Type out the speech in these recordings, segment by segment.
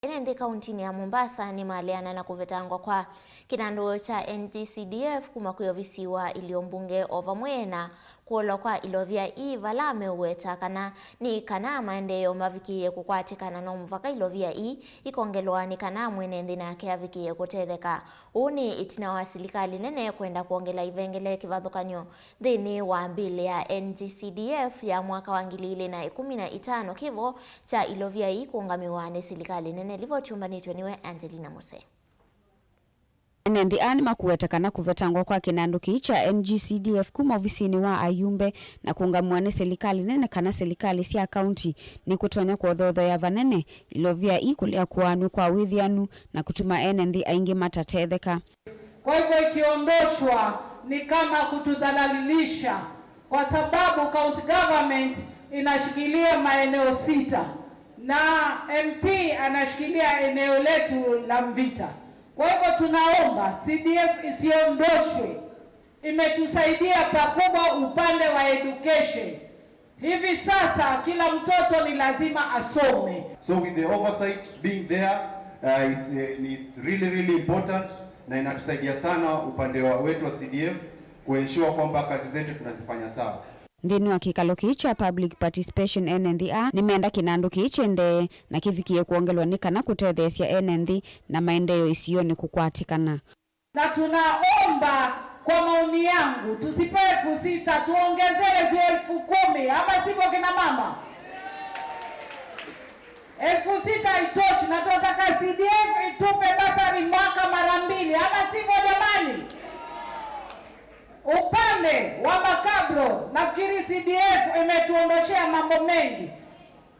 Ene nthi kaunti ya Mombasa ni maliana na kuvetangwa kwa kinando cha NGCDF kuma kwi ofisi wa ilio mbunge o vamwe na kuolwa kwa ilovia ii vala meuweta kana ni kana maendeeo mavikie kukwatikana no muvaka ilovia ii ikongelwa ni kana mwene nthi nake avikie kutetheka. Uu ni itina wa silikali nene kwenda kuongela ivengele kivathukanyo nthini wa mbili ya NGCDF ya mwaka wa 2015 kivo cha ilovia ii kuungamiwa ni silikali nene livotiumbanitwe niwe Angelina Mose. Ene nthi aa nimakuweta kana kuvetangwa kwa kinandu kii cha NGCDF kuma ovisini wa ayumbe na kuungamwa ni selikali nene kana selikali sya kaunti ni kutonya kuothothoya vanene ilovia ii kulea kuanwi kwa withianu na kutuma ene nthi aingi matatetheka. Kwa hivyo ikiondoshwa ni kama kutudhalalisha, kwa sababu county government inashikilia maeneo 6 na MP anashikilia eneo letu la Mvita. Kwa hivyo tunaomba CDF isiondoshwe, imetusaidia pakubwa upande wa education. Hivi sasa kila mtoto ni lazima asome. So with the oversight being there, it's really really important na inatusaidia sana upande wa wetu wa CDF kuensure kwamba kazi zetu tunazifanya sawa. Nthini wa kikalo kii cha public participation ene nthi a nimenda kinandu kii chendee na kivikie kuongelwa ni kana kutetheesya ene nthi na maendeeo isioni kukwatikana. Na tunaomba kwa maoni yangu tusipewe 6,000, tuongezewe ziwe 10,000, ama sivyo kina mama? 6,000 haitoshi, na tunataka CDF itupe basari mwaka mara 2, ama sivyo jamani? Upande wa makabro nafikiri CDF imetuondoshea mambo mengi.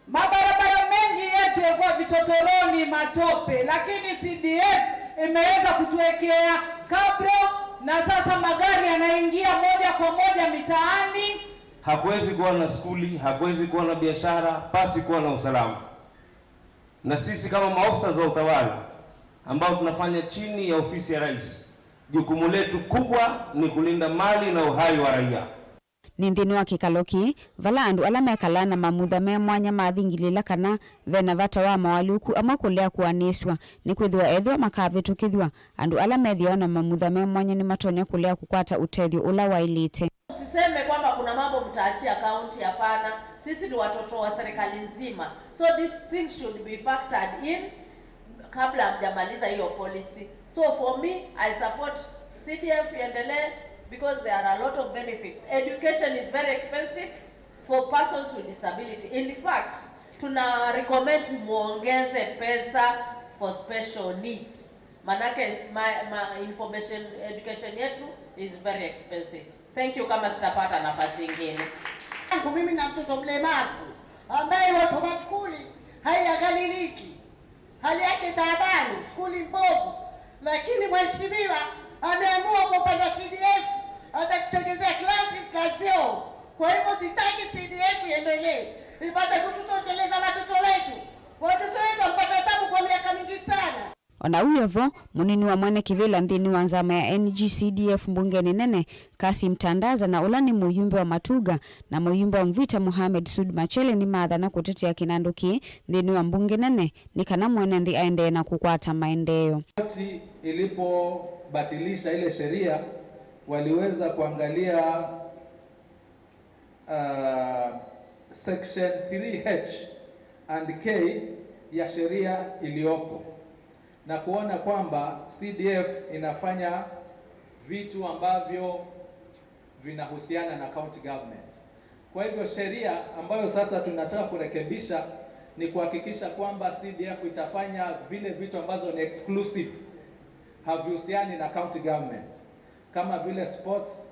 Mabarabara mengi yetu yalikuwa vichochoroni, matope, lakini CDF imeweza kutuwekea kabro na sasa magari yanaingia moja kwa moja mitaani. Hakuwezi kuwa na skuli, hakuwezi kuwa na biashara pasi kuwa na usalama. Na sisi kama maofisa za utawala ambao tunafanya chini ya ofisi ya rais, jukumu letu kubwa ni kulinda mali na uhai wa raia. Ni nthini wa kikalo kii vala andu ala mekala na mamutha me mwanya mathingilila kana vena vata wa mawaliuku amwe kulea kuaniswa ni kwithiwa ethwa makavitukithwa andu ala methiawa na mamutha me mwanya ni matonya kulea kukwata utethio ula wailite. Usiseme kwamba kuna mambo mtaachia kaunti, hapana. Sisi ni watoto wa serikali nzima, so this thing should be factored in kabla hamjamaliza hiyo policy. So for me, I support CDF iendelee because there are a lot of benefits. Education is very expensive for persons with disability. In fact, tuna recommend muongeze pesa for special needs. Manake ma information education yetu is very expensive. Thank you kama sitapata nafasi nyingine. Mimi na mtoto mlemavu ambaye wasoma skuli haiangaliliki, hali yake taabani, skuli mbovu, lakini mheshimiwa ameamua kwa upande wa CDF atatutengezea classes na vyoo. Kwa hivyo sitaki CDF iendelee, ipate kututosheleza watoto wetu. Watoto wetu wampata tabu kwa miaka mingi sana. Ona uyevo munini wa mwene kivila nthini wa nzama ya NGCDF mbungeni nene Kasim Tandaza na ula ni muyumbe wa Matuga na muyumbe wa Mvita Mohamed Sud Machele ni maatha na kutetea kinandu ki nthini wa mbunge nene ni kana mwene nthi aendee na kukwata maendeeo. Wakati ilipobatilisha ile sheria waliweza kuangalia section 3H and K ya sheria iliyopo na kuona kwamba CDF inafanya vitu ambavyo vinahusiana na county government. Kwa hivyo sheria ambayo sasa tunataka kurekebisha ni kuhakikisha kwamba CDF itafanya vile vitu ambazo ni exclusive, havihusiani na county government, kama vile sports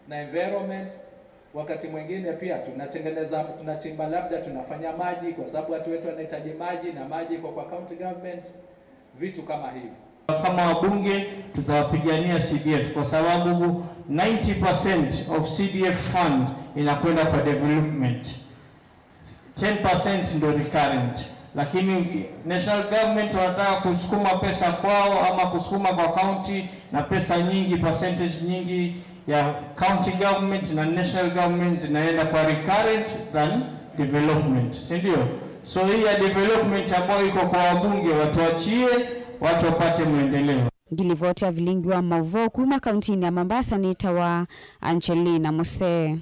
na environment. Wakati mwingine pia tunatengeneza, tunachimba, labda tunafanya maji kwa sababu watu wetu wanahitaji maji na maji iko kwa county government, vitu kama hivyo. Kama wabunge tutawapigania CDF kwa sababu 90% of CDF fund inakwenda kwa development, 10% ndio recurrent, lakini national government wanataka kusukuma pesa kwao ama kusukuma kwa county, na pesa nyingi, percentage nyingi ya county government na national government zinaenda kwa recurrent than development, si ndio? So hii ya development ambayo iko kwa wabunge watuachie, watu wapate maendeleo. Ngilivoti ya vilingi wa mauvo kuma kauntini ya Mombasa ni tawa Angelina Muse.